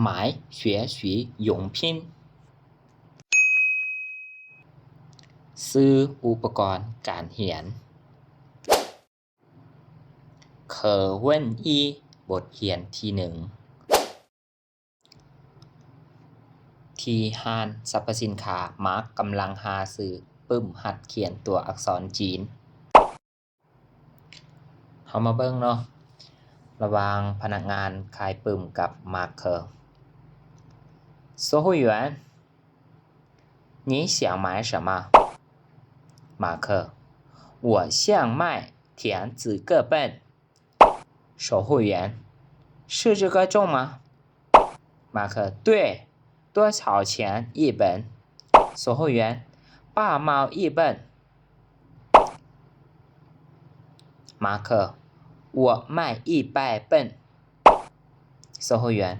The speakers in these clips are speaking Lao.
买学习用品 ຊື້ອຸປະກອນການຮຽນ 课文一 ບົດຮຽນທີໜຶ່ງ ທີ່ຮ້ານສັບພະສິນຄ້າ ມາກກຳລັງຫາຊື້ປຶ້ມຫັດຂຽນຕົວອັກສອນຈີນ. ເຮົາມາເບິ່ງເນາະ ລະຫວ່າງພະນັກງານຂາຍປຶ້ມກັບມາເຄີ. 售货员，你想买什么？马克，我想买田字课本。 售货员，是这个钟吗？马克，对，多少钱一本？售货员，八毛一本。马克，我买一百本。售货员，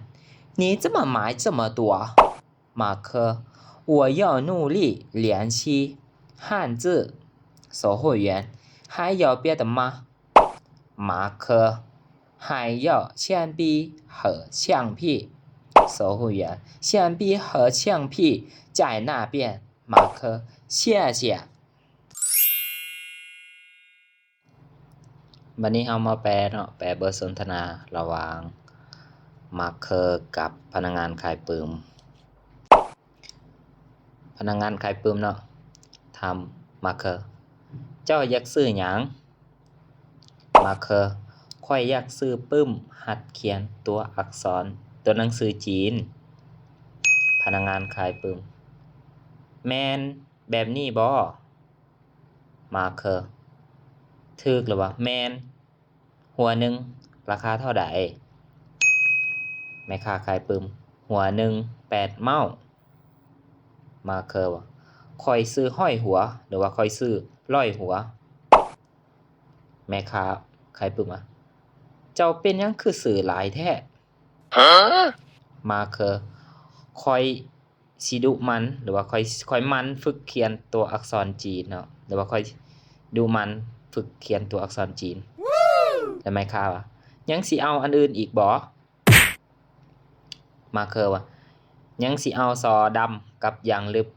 你怎么买这么多？ 马克，我要努力练习汉字。售货员，还要别的吗？马克，还要铅笔和橡皮。售货员，鉛笔和橡皮在那边。马克，谢谢。 ບັດນີ້ເຮົາມາແປເນາະ ແປບົດສົນທະນາລະຫວ່າງມາເຄີກັບພະນັກງານຂາຍປຶ້ມ. ພະນັກງານຂາຍປຶ້ມເນາະ ຖາມມາເຄີ ເຈົ້າຢາກຊື້ຫຍັງ? ມາເຄີ ຂ້ອຍຢາກຊື້ປຶ້ມຫັດຂຽນຕົວອັກສອນ ຕົວໜັງສືຈີນ. ພະນັກງານຂາຍປຶ້ມ ແມ່ນ ແບບນີ້ບໍ? ມາເຄີ ຖືກແລ້ວວະ ແມ່ນ. ຫົວໜຶ່ງລາຄາເທົ່າໃດ? ແມ່ຄ້າຂາຍປຶ້ມ ຫົວໜຶ່ງແປດເມົ້າ. ມາເຄີວ່າ ຂ້ອຍຊື້ຮ້ອຍຫົວ ຫຼືວ່າຂ້ອຍຊື້ຮ້ອຍຫົວ? ແມ່ຄ້າຂາຍປຶ້ມວ່າ ເຈົ້າເປັນຫຍັງຄືຊື້ຫຼາຍແທ້? ມາເຄີ ຂ້ອຍ ຊິດຸໝັ່ນ ຫຼືວ່າຂ້ອຍ ຂ້ອຍໝັ່ນຝຶກຂຽນຕົວອັກສອນຈີນເນາະ ຫຼືວ່າຂ້ອຍດຸໝັ່ນຝຶກຂຽນຕົວອັກສອນຈີນ. ແລ້ວແມ່ຄ້າວ່າ ຍັງຊິເອົາອັນອື່ນອີກບໍ? ມາເຄີວ່າ ຍັງຊິເອົາສໍດຳກັບຢາງລຶບ.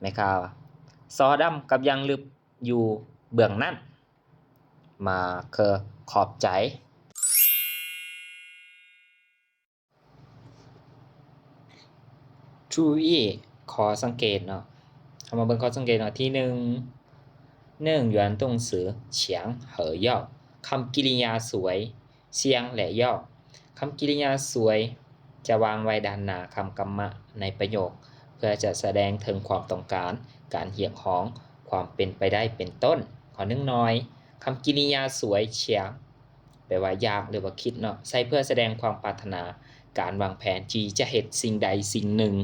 ແມ່ຄ້າວ່າ ສໍດຳກັບຢາງລຶບຢູ່ເບື້ອງນັ້ນ. ມາເຄີ ຂອບໃຈ. 注意 ຂໍ້ສັງເກດເນາະ ເຮົາມາເບິ່ງຂໍ້ສັງເກດເນາະ ທີໜຶ່ງ ໜຶ່ງ 原动词 想 和 要 ຄຳກິລິຍາສວຍ 想 ແລະ 要 ຄຳກິລິຍາສວຍ ຈະວາງໄວ້ດ້ານໜ້າຄຳກຳມະໃນປະໂຫຍກ ເພື່ອຈະສະແດງເຖິງຄວາມຕ້ອງການ, ການຮຽກຮ້ອງ, ຄວາມເປັນໄປໄດ້ ເປັນຕົ້ນ. ຂໍ້ໜຶ່ງໜ່ອຍ ຄຳກິລິຍາສວຍ 想 ແປວ່າຢາກ ຫຼືວ່າຄິດເນາະ ໃຊ້ເພື່ອສະແດງຄວາມປາດຖະໜາ, ການວາງແຜນທີ່ຈະເຮັດສິ່ງໃດສິ່ງໜຶ່ງ.